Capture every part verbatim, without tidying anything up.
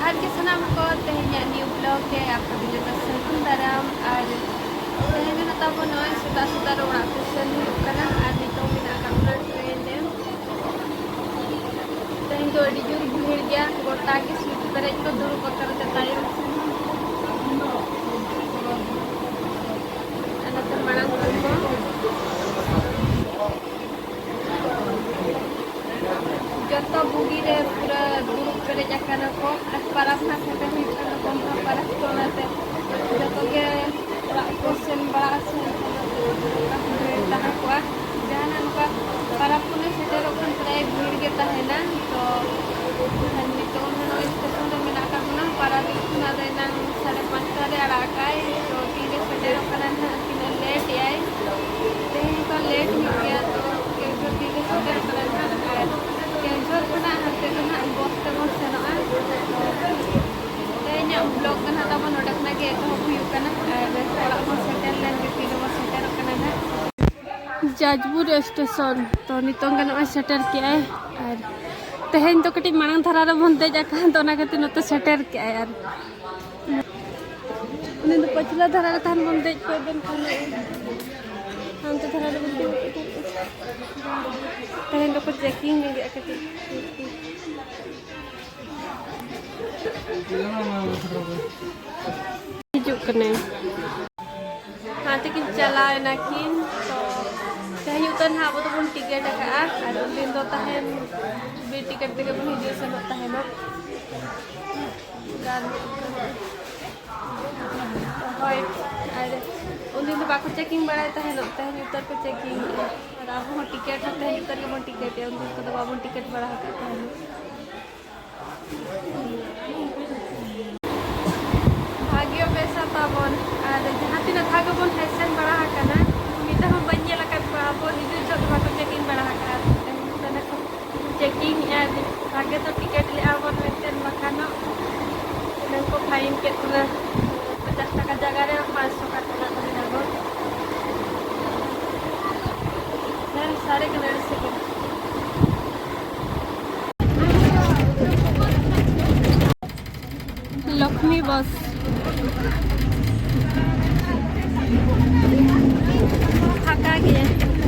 ᱡᱚᱦᱟᱨ ᱜᱮ ᱥᱟᱱᱟᱢ ᱠᱚ, ᱛᱮᱦᱮᱧᱟᱜ new vlog ᱨᱮ ᱟᱯᱮ ᱠᱚ ᱡᱚᱛᱚ ᱥᱟᱹᱜᱩᱱ ᱫᱟᱨᱟᱢ᱾ ᱟᱨ ᱛᱮᱦᱮᱧ ᱫᱚ ᱛᱟᱵᱚᱱ ᱱᱚᱜᱼᱚᱭ ᱥᱮᱛᱟᱜ ᱥᱮᱛᱟᱜ ᱨᱮ ᱚᱲᱟᱜ ᱠᱚ ᱥᱮᱱ ᱦᱩᱭᱩᱜ ᱠᱟᱱᱟ, ᱟᱨ ᱱᱤᱛᱚᱜ ᱢᱮᱱᱟᱜ ᱟᱠᱟᱫ ᱵᱚᱱᱟ ᱴᱨᱮᱱ ᱨᱮ᱾ ᱛᱮᱦᱮᱧ ᱫᱚ ᱟᱹᱰᱤ ᱡᱳᱨ ᱵᱷᱤᱲ ᱜᱮᱭᱟ, ᱜᱚᱴᱟ ᱜᱮ ᱥᱤᱴ ᱯᱮᱨᱮᱡ ᱠᱚ ᱫᱩᱲᱩᱵ ᱟᱠᱟᱱᱟ ᱛᱟᱭᱚᱢ ᱥᱮᱱ᱾ ᱟᱨ ᱱᱚᱛᱮ ᱢᱟᱲᱟᱝ ᱠᱷᱚᱱ ᱠᱚ ᱡᱚᱛᱚ ᱵᱩᱜᱤ ᱨᱮ ᱯᱩᱨᱟᱹ ᱫᱩᱲᱩᱵ ᱯᱮᱨᱮᱡ ᱟᱠᱟᱱᱟ ᱠᱚ, ᱟᱨ ᱯᱟᱨᱟᱵᱽ ᱦᱟᱸᱜ ᱥᱮᱴᱮᱨ ᱦᱩᱭᱩᱜ ᱠᱟᱱᱟ, ᱜᱚᱢᱦᱟ ᱯᱟᱨᱟᱵᱽ, ᱛᱚ ᱚᱱᱟᱛᱮ ᱡᱚᱛᱚ ᱜᱮ ᱚᱲᱟᱜ ᱠᱚ ᱥᱮᱱ ᱵᱟᱲᱟᱜ ᱟᱥᱮ ᱛᱟᱦᱮᱸ ᱠᱚᱜᱼᱟ᱾ ᱡᱟᱦᱟᱱᱟᱜ ᱱᱚᱝᱠᱟ ᱯᱟᱨᱟᱵᱽ ᱯᱩᱱᱟᱹᱭ ᱥᱮᱴᱮᱨᱚᱜ ᱠᱷᱟᱱ ᱯᱨᱟᱭ ᱵᱷᱤᱲ ᱜᱮ ᱛᱟᱦᱮᱱᱟ᱾ ᱛᱚ ᱱᱤᱛᱚᱜ ᱱᱚᱜᱼᱚᱭ ᱥᱴᱮᱥᱚᱱ ᱨᱮ ᱢᱮᱱᱟᱜ ᱟᱠᱟᱫ ᱵᱚᱱᱟ, ᱯᱟᱨᱟᱵᱽ ᱠᱷᱚᱱᱟᱜ ᱫᱚ ᱮᱱᱟᱝ ᱥᱟᱲᱮ ᱯᱟᱸᱪᱴᱟ ᱨᱮ ᱟᱲᱟᱜ ᱟᱠᱟᱫᱼᱟᱭ᱾ ᱛᱚ ᱛᱤᱨᱮ ᱥᱮᱴᱮᱨᱚᱜ ᱠᱟᱱᱟ ᱱᱟᱦᱟᱜ, ᱛᱤᱱᱟᱹᱜ ᱞᱮᱴ ᱮᱜᱼᱟᱭ, ᱛᱮᱦᱮᱧ ᱫᱚ ᱞᱮᱴ ᱧᱚᱜ ᱜᱮᱭᱟ᱾ ᱛᱚ ᱠᱮᱣᱡᱷᱚᱨ ᱛᱤᱨᱮ ᱥᱮᱴᱮᱨᱚᱜ ᱠᱟᱱᱟ ᱱᱟᱦᱟᱜ, ᱟᱨ ᱠᱮᱣᱡᱷᱚᱨ ᱠᱷᱚᱱᱟᱜ ᱦᱟᱱᱛᱮ ᱫᱚ ᱱᱟᱦᱟᱜ ᱵᱚᱥ ᱛᱮᱵᱚᱱ ᱥᱮᱱᱚᱜᱼᱟ᱾ ᱛᱮᱦᱮᱧᱟᱜ vlog ᱫᱚ ᱱᱟᱦᱟᱜ ᱛᱟᱵᱚᱱ ᱱᱚᱰᱮ ᱠᱷᱚᱱᱟᱜ ᱜᱮ ᱮᱛᱚᱦᱚᱵ ᱦᱩᱭᱩᱜ ᱠᱟᱱᱟ, ᱟᱨ ᱚᱲᱟᱜ ᱵᱚᱱ ᱥᱮᱴᱮᱨ ᱞᱮᱱ ᱜᱮ, ᱛᱤᱨᱮᱵᱚᱱ ᱥᱮᱴᱮᱨᱚᱜ ᱠᱟᱱᱟ ᱱᱟᱦᱟᱜ᱾ ᱡᱟᱡᱽᱯᱩᱨ ᱥᱴᱮᱥᱚᱱ᱾ ᱛᱚ ᱱᱤᱛᱚᱝ ᱜᱮ ᱱᱚᱜᱼᱚᱭ ᱥᱮᱴᱮᱨ ᱠᱮᱜᱼᱟᱭ, ᱟᱨ ᱛᱮᱦᱮᱧ ᱫᱚ ᱠᱟᱹᱴᱤᱡ ᱢᱟᱲᱟᱝ ᱫᱷᱟᱨᱟ ᱨᱮᱵᱚᱱ ᱫᱮᱡ ᱟᱠᱟᱱ, ᱛᱚ ᱚᱱᱟ ᱠᱷᱟᱹᱛᱤᱨ ᱱᱚᱛᱮ ᱥᱮᱴᱮᱨ ᱠᱮᱜᱼᱟᱭ᱾ ᱟᱨ ᱩᱱᱤ ᱫᱚ ᱯᱟᱹᱪᱷᱞᱟᱹ ᱫᱷᱟᱨᱟ ᱨᱮ ᱛᱟᱦᱮᱱ ᱵᱚᱱ ᱫᱮᱡ ᱠᱚᱜ ᱵᱚᱱ ᱠᱷᱟᱱ, ᱦᱟᱱᱛᱮ ᱫᱷᱟᱨᱟ ᱨᱮᱵᱚᱱ ᱫᱩᱲᱩᱵ ᱠᱚᱜᱼᱟ᱾ ᱛᱮᱦᱮᱧ ᱫᱚᱠᱚ ᱪᱮᱠᱤᱝ ᱧᱚᱜᱮᱜᱼᱟ ᱠᱟᱹᱴᱤᱡ᱾ ᱦᱤᱡᱩᱜ ᱠᱟᱱᱟᱭ᱾ ᱦᱟᱱᱛᱮ ᱠᱤᱱ ᱪᱟᱞᱟᱣ ᱮᱱᱟ ᱠᱤᱱ᱾ ᱛᱚ ᱛᱮᱦᱮᱧ ᱩᱛᱟᱹᱨ ᱱᱟᱦᱟᱜ ᱟᱵᱚ ᱫᱚᱵᱚᱱ ᱴᱤᱠᱤᱴ ᱟᱠᱟᱫᱼᱟ, ᱟᱨ ᱩᱱᱫᱤᱱ ᱫᱚ ᱛᱟᱦᱮᱱ ᱵᱤᱱ ᱴᱤᱠᱤᱴ ᱛᱮᱜᱮ ᱵᱚᱱ ᱦᱤᱡᱩᱜ ᱥᱮᱱᱚᱜ ᱛᱟᱦᱮᱱᱟ᱾ ᱜᱟᱱ ᱦᱳᱭ, ᱟᱨ ᱩᱱᱫᱤᱱ ᱫᱚ ᱵᱟᱠᱚ ᱪᱮᱠᱤᱝ ᱵᱟᱲᱟᱭ ᱛᱟᱦᱮᱱᱚᱜ, ᱛᱮᱦᱮᱧ ᱩᱛᱟᱹᱨ ᱠᱚ ᱪᱮᱠᱤᱝ ᱮᱫᱼᱟ᱾ ᱟᱨ ᱟᱵᱚ ᱦᱚᱸ ᱴᱤᱠᱤᱴ ᱦᱚᱸ ᱛᱮᱦᱮᱧ ᱩᱛᱟᱹᱨ ᱜᱮᱵᱚᱱ ᱴᱤᱠᱤᱴ ᱮᱫᱼᱟ, ᱩᱱᱫᱤᱱ ᱠᱚᱫᱚ ᱵᱟᱵᱚᱱ ᱴᱤᱠᱤᱴ ᱵᱟᱲᱟ ᱟᱠᱟᱫ ᱛᱟᱦᱮᱱᱚᱜ᱾ ᱵᱷᱟᱜᱮ ᱵᱮᱥᱟ ᱛᱟᱵᱚᱱ᱾ ᱟᱨ ᱡᱟᱦᱟᱸ ᱛᱤᱱᱟᱹᱜ ᱫᱷᱟᱣ ᱜᱮᱵᱚᱱ ᱦᱮᱡ ᱥᱮᱱ ᱵᱟᱲᱟ ᱟᱠᱟᱱᱟ, ᱢᱤᱫ ᱫᱷᱟᱣ ᱦᱚᱸ ᱵᱟᱹᱧ ᱧᱮᱞ ᱟᱠᱟᱫ ᱠᱚᱣᱟ ᱟᱵᱚ ᱦᱤᱡᱩᱜ ᱡᱚᱦᱚᱜ ᱫᱚ ᱵᱟᱠᱚ ᱪᱮᱠᱤᱝ ᱵᱟᱲᱟ ᱟᱠᱟᱫᱼᱟ᱾ ᱛᱮᱦᱮᱧ ᱫᱚ ᱪᱮᱠᱤᱝ ᱮᱫᱼᱟ, ᱵᱷᱟᱜᱮ ᱫᱚ ᱴᱤᱠᱤᱴ ᱞᱮᱫᱼᱟ ᱵᱚᱱ ᱢᱮᱱᱛᱮ, ᱵᱟᱠᱷᱟᱱ ᱫᱚ ᱤᱱᱟᱹ ᱠᱚ ᱯᱷᱟᱭᱤᱱ ᱠᱮᱫ ᱵᱚᱱᱟ᱾ ᱯᱚᱧᱪᱟᱥ ᱴᱟᱠᱟ ᱡᱟᱭᱜᱟ ᱨᱮ ᱯᱟᱸᱪᱥᱚ ᱠᱟᱴᱟ ᱠᱟᱱᱟ ᱵᱚᱱ᱾ ᱥᱟᱲᱮ ᱠᱟᱱᱟ ᱟᱹᱲᱤᱥ ᱠᱟᱱᱟ᱾ ᱵᱚᱥ᱾ ᱯᱷᱟᱸᱠᱟ ᱜᱮ᱾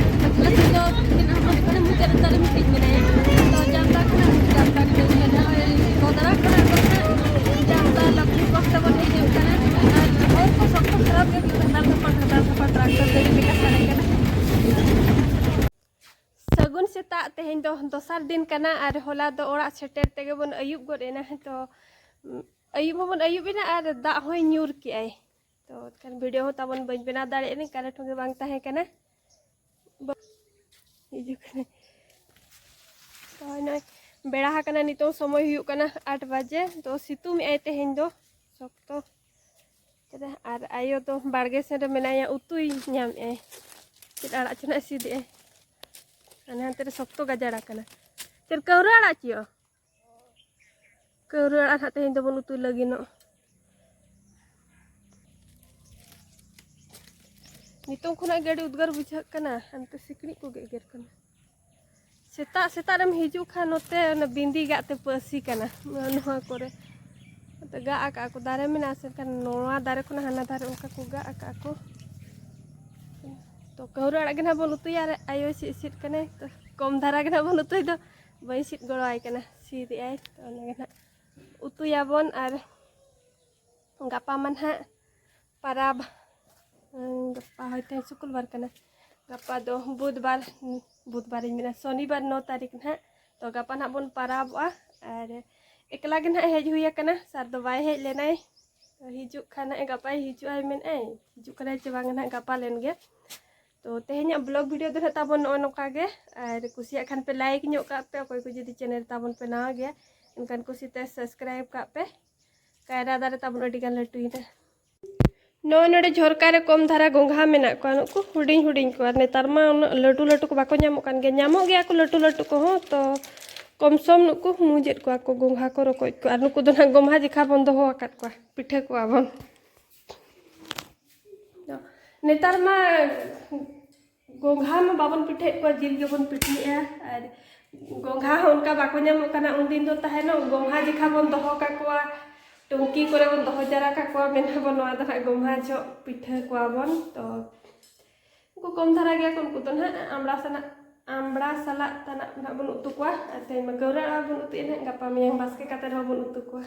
ᱟᱹᱛᱩ ᱫᱚ ᱛᱤᱱᱟᱹᱜ ᱦᱚᱲ ᱠᱟᱱᱟ? ᱢᱩᱪᱟᱹᱫ ᱨᱮ ᱛᱟᱞᱮ ᱢᱤᱫᱴᱤᱡ ᱢᱮᱱᱟᱭᱟ᱾ ᱛᱚ ᱡᱟᱢᱛᱟ ᱠᱷᱚᱱᱟᱜ, ᱡᱟᱢᱛᱟ ᱠᱷᱚᱱᱟᱜ ᱜᱚᱫᱲᱟ ᱠᱷᱚᱱᱟᱜ ᱫᱚ ᱱᱟᱜ ᱡᱟᱢᱛᱟ ᱞᱟᱠᱷᱱᱤ ᱯᱟᱥᱴᱟ ᱵᱚᱱ ᱦᱮᱡ ᱟᱠᱟᱱᱟ᱾ ᱟᱨ ᱦᱚᱨ ᱠᱚ ᱥᱚᱠᱛᱚ ᱠᱷᱟᱨᱟᱯ ᱜᱮ ᱦᱩᱭᱩᱜ ᱠᱟᱱᱟ᱾ ᱫᱷᱟᱯᱟ ᱫᱷᱟᱯᱟ ᱴᱨᱟᱠᱴᱚᱨ ᱜᱟᱹᱰᱤ ᱞᱮᱠᱟ ᱥᱟᱰᱮ ᱠᱟᱱᱟ᱾ ᱥᱟᱹᱜᱩᱱ ᱥᱮᱛᱟᱜ᱾ ᱛᱮᱦᱮᱧ ᱫᱚ ᱫᱚᱥᱟᱨ ᱫᱤᱱ ᱠᱟᱱᱟ ᱟᱨ ᱦᱚᱞᱟ ᱫᱚ ᱚᱲᱟᱜ ᱥᱮᱴᱮᱨ ᱛᱮᱜᱮ ᱵᱚᱱ ᱟᱹᱭᱩᱵ ᱜᱚᱫ ᱮᱱᱟ᱾ ᱛᱚ ᱟᱹᱭᱩᱵ ᱦᱚᱸᱵᱚᱱ ᱟᱹᱭᱩᱵ ᱮᱱᱟ ᱟᱨ ᱫᱟᱜ ᱦᱚᱸᱭ ᱧᱩᱨ ᱠᱮᱜᱼᱟᱭ᱾ ᱛᱚ ᱮᱱᱠᱷᱟᱱ ᱵᱷᱤᱰᱤᱭᱳ ᱦᱚᱸ ᱛᱟᱵᱚᱱ ᱵᱟᱹᱧ ᱵᱮᱱᱟᱣ ᱫᱟᱲᱮᱭᱟᱜᱼᱟ, ᱠᱟᱨᱮᱱᱴ ᱦᱚᱸ ᱜᱮ ᱵᱟᱝ ᱛᱟᱦᱮᱸ ᱠᱟᱱᱟ᱾ ᱵᱟ-, ᱦᱤᱡᱩᱜ ᱠᱟᱱᱟ᱾ ᱛᱚ ᱱᱚᱜᱼᱚᱭ ᱵᱮᱲᱟ ᱟᱠᱟᱱᱟ, ᱱᱤᱛᱚᱝ ᱥᱚᱢᱚᱭ ᱦᱩᱭᱩᱜ ᱠᱟᱱᱟ ᱟᱴ ᱵᱟᱡᱮ᱾ ᱛᱚ ᱥᱤᱛᱩᱝ ᱮᱜᱼᱟᱭ ᱛᱮᱦᱮᱧ ᱫᱚ ᱥᱚᱠᱛᱚ᱾ ᱟᱨ ᱟᱭᱳ ᱫᱚ ᱵᱟᱲᱜᱮ ᱥᱮᱱ ᱨᱮ ᱢᱮᱱᱟᱭᱟ, ᱩᱛᱩᱭ ᱧᱟᱢᱮᱜᱼᱟᱭ᱾ ᱪᱮᱫ ᱟᱲᱟᱜ ᱪᱚ ᱱᱟᱜ ᱥᱤᱫᱮᱜᱼᱟᱭ᱾ ᱦᱟᱱᱮ ᱦᱟᱱᱛᱮ ᱨᱮ ᱥᱚᱠᱛᱚ ᱜᱟᱡᱟᱲ ᱟᱠᱟᱱᱟ᱾ ᱪᱮᱫ ᱠᱟᱹᱣᱨᱟᱹ ᱟᱲᱟᱜ ᱪᱚ? ᱠᱟᱹᱣᱨᱟᱹ ᱟᱲᱟᱜ ᱱᱟᱦᱟᱜ ᱛᱮᱦᱮᱧ ᱫᱚᱵᱚᱱ ᱩᱛᱩᱭ ᱞᱟᱹᱜᱤᱫᱚᱜ᱾ ᱱᱤᱛᱚᱝ ᱠᱷᱚᱱᱟᱜ ᱜᱮ ᱟᱹᱰᱤ ᱩᱫᱽᱜᱟᱹᱨ ᱵᱩᱡᱷᱟᱹᱜ ᱠᱟᱱᱟ, ᱦᱟᱱᱛᱮ ᱥᱤᱠᱲᱤᱡ ᱠᱚ ᱜᱮᱜᱮᱨ ᱠᱟᱱᱟ᱾ ᱥᱮᱛᱟᱜ ᱥᱮᱛᱟᱜ ᱨᱮᱢ ᱦᱤᱡᱩᱜ ᱠᱷᱟᱱ ᱱᱚᱛᱮ ᱚᱱᱟ ᱵᱤᱸᱫᱤ ᱜᱟᱜ ᱛᱮ ᱯᱟᱹᱥᱤ ᱠᱟᱱᱟ, ᱱᱚᱣᱟ ᱠᱚᱨᱮ᱾ ᱱᱚᱛᱮ ᱜᱟᱜ ᱟᱠᱟᱜᱼᱟ ᱠᱚ, ᱫᱟᱨᱮ ᱢᱮᱱᱟᱜᱼᱟ ᱥᱮ, ᱮᱱᱠᱷᱟᱱ ᱱᱚᱣᱟ ᱫᱟᱨᱮ ᱠᱷᱚᱱᱟᱜ ᱦᱟᱱᱟ ᱫᱟᱨᱮ ᱚᱱᱠᱟ ᱠᱚ ᱜᱟᱜ ᱟᱠᱟᱜᱼᱟ ᱠᱚ᱾ ᱛᱚ ᱠᱟᱹᱣᱨᱟᱹ ᱟᱲᱟᱜ ᱜᱮ ᱱᱟᱦᱟᱜ ᱵᱚᱱ ᱩᱛᱩᱭᱟ, ᱟᱨ ᱟᱭᱳᱭ ᱥᱤᱫ ᱥᱤᱫ ᱠᱟᱱᱟᱭ᱾ ᱛᱚ ᱠᱚᱢ ᱫᱷᱟᱨᱟ ᱜᱮ ᱱᱟᱦᱟᱜ ᱵᱚᱱ ᱩᱛᱩᱭ ᱫᱚ, ᱵᱟᱹᱧ ᱥᱤᱫ ᱜᱚᱲᱚᱣᱟᱭ ᱠᱟᱱᱟ, ᱥᱤᱫᱮᱜᱼᱟᱭ᱾ ᱛᱚ ᱚᱱᱟ ᱜᱮ ᱱᱟᱦᱟᱜ ᱩᱛᱩᱭᱟᱵᱚᱱ ᱟᱨ ᱜᱟᱯᱟ ᱢᱟ ᱱᱟᱦᱟᱜ ᱯᱟᱨᱟᱵᱽ, ᱩᱸ, ᱜᱟᱯᱟ ᱦᱚᱭᱛᱳ ᱥᱩᱠᱩᱞᱵᱟᱨ ᱠᱟᱱᱟ, ᱜᱟᱯᱟ ᱫᱚ ᱵᱩᱫᱷᱵᱟᱨ, ᱵᱩᱫᱷᱵᱟᱨᱤᱧ ᱢᱮᱱᱟ, ᱥᱚᱱᱤᱵᱟᱨ ᱱᱚ ᱛᱟᱹᱨᱤᱠᱷ ᱱᱟᱦᱟᱜ᱾ ᱛᱚ ᱜᱟᱯᱟ ᱱᱟᱦᱟᱜ ᱵᱚᱱ ᱯᱟᱨᱟᱵᱚᱜᱼᱟ᱾ ᱟᱨ ᱮᱠᱞᱟ ᱜᱮ ᱱᱟᱦᱟᱜ ᱦᱮᱡ ᱦᱩᱭ ᱟᱠᱟᱱᱟ, ᱥᱟᱨ ᱫᱚ ᱵᱟᱭ ᱦᱮᱡ ᱞᱮᱱᱟᱭ᱾ ᱛᱚ ᱦᱤᱡᱩᱜ ᱠᱷᱟᱱ ᱱᱟᱦᱟᱜ ᱜᱟᱯᱟᱭ ᱦᱤᱡᱩᱜᱼᱟᱭ ᱢᱮᱱᱮᱫᱼᱟᱭ, ᱦᱤᱡᱩᱜ ᱠᱟᱱᱟᱭ ᱪᱮ ᱵᱟᱝ ᱱᱟᱦᱟᱜ ᱜᱟᱯᱟ ᱞᱮᱱ ᱜᱮ᱾ ᱛᱚ ᱛᱮᱦᱮᱧᱟᱜ ᱵᱞᱚᱜ ᱵᱷᱤᱰᱤᱭᱳ ᱫᱚ ᱱᱟᱦᱟᱜ ᱛᱟᱵᱚᱱ ᱱᱚᱜᱼᱚ ᱱᱚᱝᱠᱟ ᱜᱮ᱾ ᱟᱨ ᱠᱩᱥᱤᱭᱟᱜ ᱠᱷᱟᱱ ᱯᱮ ᱞᱟᱭᱤᱠ ᱧᱚᱜ ᱠᱟᱜ ᱯᱮ, ᱚᱠᱚᱭ ᱠᱚ ᱡᱩᱫᱤ ᱪᱮᱱᱮᱞ ᱛᱟᱵᱚᱱ ᱯᱮ ᱱᱟᱣᱟ ᱜᱮᱭᱟ, ᱮᱱᱠᱷᱟᱱ ᱠᱩᱥᱤᱛᱮ ᱥᱟᱵᱥᱠᱨᱟᱭᱤᱵᱽ ᱠᱟᱜ ᱯᱮ᱾ ᱠᱟᱭᱨᱟ ᱫᱟᱨᱮ ᱛᱟᱵᱚᱱ ᱟᱹᱰᱤ ᱜᱟᱱ ᱞᱟᱹᱴᱩᱭᱮᱱᱟ᱾ ᱱᱚᱜᱼᱚᱭ ᱱᱚᱰᱮ ᱡᱷᱚᱨᱠᱟ ᱨᱮ ᱠᱚᱢ ᱫᱷᱟᱨᱟ ᱜᱚᱝᱜᱷᱟ ᱢᱮᱱᱟᱜ ᱠᱚᱣᱟ, ᱱᱩᱠᱩ ᱦᱩᱰᱤᱧ ᱦᱩᱰᱤᱧ ᱠᱚ, ᱟᱨ ᱱᱮᱛᱟᱨ ᱢᱟ ᱩᱱᱟᱹᱜ ᱞᱟᱹᱴᱩ ᱞᱟᱹᱴᱩ ᱠᱚ ᱵᱟᱠᱚ ᱧᱟᱢᱚᱜ ᱠᱟᱱ ᱜᱮᱭᱟ᱾ ᱧᱟᱢᱚᱜ ᱜᱮᱭᱟ ᱠᱚ ᱞᱟᱹᱴᱩ ᱞᱟᱹᱴᱩ ᱠᱚᱦᱚᱸ, ᱛᱚ ᱠᱚᱢ ᱥᱚᱢ ᱱᱩᱠᱩ ᱢᱩᱡᱮᱫ ᱠᱚᱣᱟ ᱠᱚ ᱜᱚᱝᱜᱷᱟ ᱠᱚ, ᱨᱚᱠᱚᱡ ᱠᱚ, ᱟᱨ ᱱᱩᱠᱩ ᱫᱚ ᱱᱟᱦᱟᱜ ᱜᱚᱢᱦᱟ ᱡᱮᱠᱷᱟ ᱵᱚᱱ ᱫᱚᱦᱚ ᱟᱠᱟᱫ ᱠᱚᱣᱟ, ᱯᱤᱴᱷᱟᱹ ᱠᱚᱣᱟ ᱵᱚᱱ᱾ ᱱᱮᱛᱟᱨ ᱢᱟ ᱜᱚᱝᱜᱷᱟ ᱢᱟ ᱵᱟᱵᱚᱱ ᱯᱤᱴᱷᱟᱹᱭᱮᱫ ᱠᱚᱣᱟ, ᱡᱤᱞ ᱜᱮᱵᱚᱱ ᱯᱤᱴᱷᱟᱹᱭᱮᱫᱼᱟ᱾ ᱟᱨ ᱜᱚᱝᱜᱷᱟ ᱦᱚᱸ ᱚᱱᱠᱟ ᱵᱟᱠᱚ ᱧᱟᱢᱚᱜ ᱠᱟᱱᱟ᱾ ᱩᱱᱫᱤᱱ ᱫᱚ ᱛᱟᱦᱮᱱᱚᱜ ᱜᱚᱝᱜᱷᱟ ᱡᱮᱠᱷᱟ ᱵᱚᱱ ᱫᱚᱦᱚ ᱠᱟᱠᱚᱣᱟ, ᱴᱩᱝᱠᱤ ᱠᱚᱨᱮ ᱵᱚᱱ ᱫᱚᱦᱚ ᱡᱟᱣᱨᱟ ᱠᱟᱜ ᱠᱚᱣᱟ, ᱢᱮᱱᱟᱵᱚᱱ ᱱᱚᱣᱟ ᱫᱚ ᱱᱟᱦᱟᱜ ᱜᱚᱢᱦᱟ ᱡᱚᱦᱚᱜ ᱯᱤᱴᱷᱟᱹ ᱠᱚᱣᱟ ᱵᱚᱱ᱾ ᱛᱚ ᱩᱱᱠᱩ ᱠᱚᱢ ᱫᱷᱟᱨᱟ ᱜᱮᱭᱟ ᱠᱚ, ᱩᱱᱠᱩ ᱫᱚ ᱱᱟᱦᱟᱜ ᱟᱢᱲᱟ ᱥᱟᱞᱟᱜ, ᱟᱢᱲᱟ ᱥᱟᱞᱟᱜ ᱛᱟᱱᱟᱜ ᱱᱟᱦᱟᱜ ᱵᱚᱱ ᱩᱛᱩ ᱠᱚᱣᱟ᱾ ᱟᱨ ᱛᱮᱦᱮᱧ ᱢᱟ ᱠᱟᱹᱣᱨᱟᱹ ᱟᱲᱟᱜ ᱵᱚᱱ ᱩᱛᱩᱭᱟ ᱱᱟᱦᱟᱜ, ᱜᱟᱯᱟ ᱢᱮᱭᱟᱝ ᱵᱟᱥᱠᱮ ᱠᱟᱛᱮ ᱨᱮᱦᱚᱸ ᱵᱚᱱ ᱩᱛᱩ ᱠᱚᱣᱟ᱾